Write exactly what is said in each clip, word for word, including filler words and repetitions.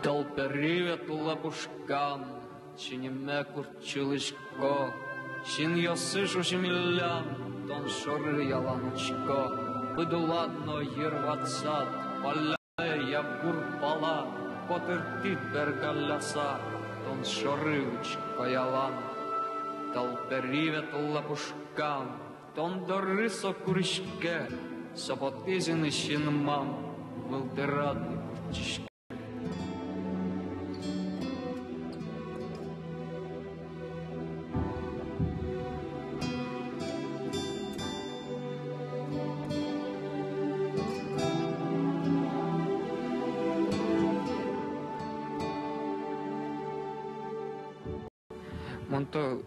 Тӧл пери ветлэ пушкам, чиньыме куртчылӥсько, синъёсы шузи милям, тон шоры ялан учко. Пыд улад но йыр ватсад, палляны ябгур пала, котыртӥд бергалляса, тон шоры учко ялан. Тӧл пери ветлэ пушкам, тон доры со куриське, со потӥз ини синмам, вылтырад ик куртчиське. Мон то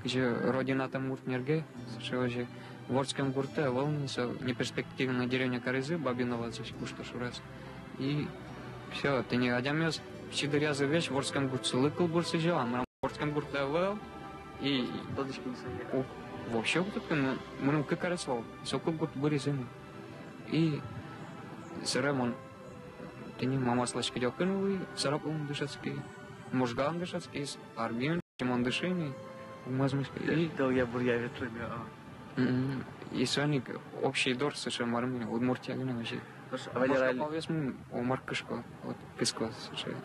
кызьы родина-то мурт нерге, сыӵе озьы. Вордскем гуртэ ӧвӧл ни, со неперспективная деревня каризы, Бабино вазь, Кушто шораз. И всё, тӥни адямиос пичи дыръязы весь вордскем гуртсылы кылбур сӥзё, а мынам вордскем гуртэ ӧвӧл. И тодӥське ни сое. О, вообще уг тодӥськы, ну, мыным кык арес вал, со кык гурт быриз ини. И собере мон тӥни мамаослэсь кыдёкын вуи, Сарапулын дышетски, Можгаын дышетски, армиын мон дыши ни, уг мӧзмиськы. И тӧлъя-буръя ветлэме, а. Мгм. И соин ик общий дор сыӵе, марым, Удмуртия гинэ возе. Нош Валера, Можга палъёсмы мар кышко, вот, кыско сыӵе.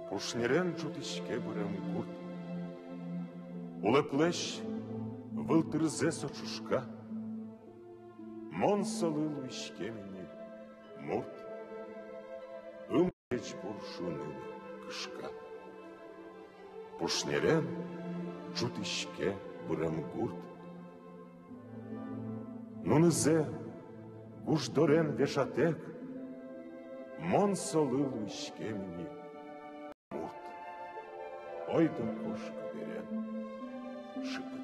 Пушнерен ӝутӥське бырем гурт. Улэплэсь вылтырзэ со ӵушка. Мон солы луиськем ини мурт. Ымы ӟечбур шуыны кышка. Пушнерен ӝутӥське бырем гурт. Нунызэ гуждорен вешатэк, мон солы луиськем ини мурт. Ойдо кошкы берен шыпытэн.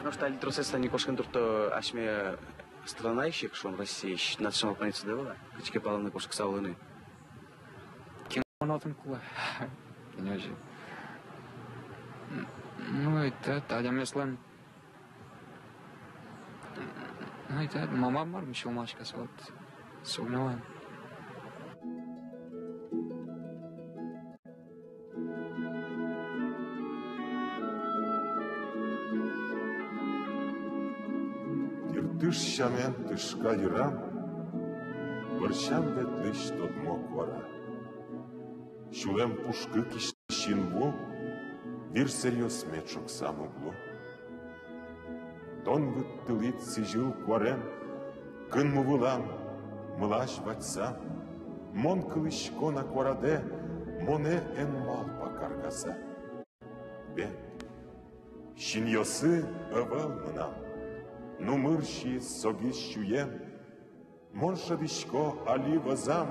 Нош тани тросэз тани кошкон туртто асьме странаысь, шуом, Россиысь, нацшамал паницыдэ вала, кытчы ке паланы кошкыса улыны. Кин мон отын кулэ. Кин озьы. Ну, это, та адямиослэн. Ну, это, мама, марым, сюлмаське, вот. Сюлмаське. Тыртыш сямен тышка йырам, бӧрсям ветлӥсь тодмо куара. Сюлэм пушкы кисьтӥсь синву, вир сэръёсме ӵоксам уг лу. Тон выттылӥд сӥзьыл куарен кынму вылам, мылась вадьсам. Мон кылӥсько на куарадэ, монэ эн малпа каргаса. Бен, синъёсы ӧвӧл мынам, нумыр сиыз согиз сюем. Мон шӧдӥсько али вӧзам,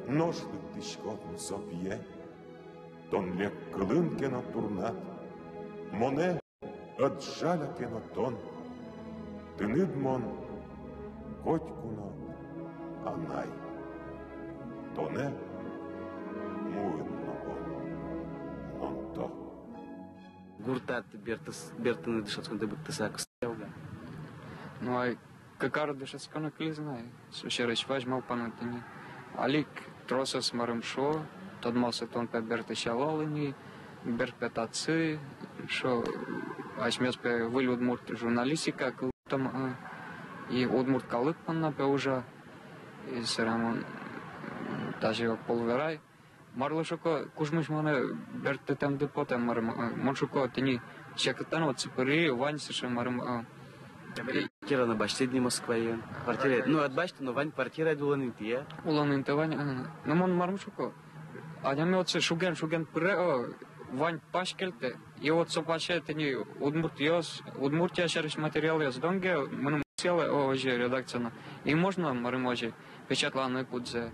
нош лыктӥськод мусо пие. Тон лек кылын ке но турнад, монэ ӧд жаля ке но тон. Тыныд мон котьку но анай, тонэ муын но мон нонто. Гуртад бертыс-, бертыны дышетсконды быдтыса кыстӥськод-а? Ну, ай, кык ар дышетскыны кылиз на, со сярысь вазь малпано тӥни. Али ик тросэз марым шуо, тодмоосыз тон пе бертысалал ини, бер пе татчы, шуо, асьмеос пе выль удмурт журналистика кылдытом, а, и удмурт калык понна пе ужа, и собере мон тазьы огпол верай. Марлы, шуко, кужмысь монэ берттэмды потэ, марым, э, мон, шуко, тӥни секыттано отчы пыри, вань сыӵе, марым, э, квартира но басьтӥд ни Москваын. Квартира, ну, ӧд басьты, но вань квартираед, улон интыед. Улон инты вань, э, ну, мон марым, шуко, адями отчы шуген-шуген пыре, о, вань пась кельтэ. И вот со пасе тӥни удмуртъёс, Удмуртия сярысь материалъёс донге мыным сялэ, о, озьы редакция но. И можно, марым, озьы печатланы кудзэ.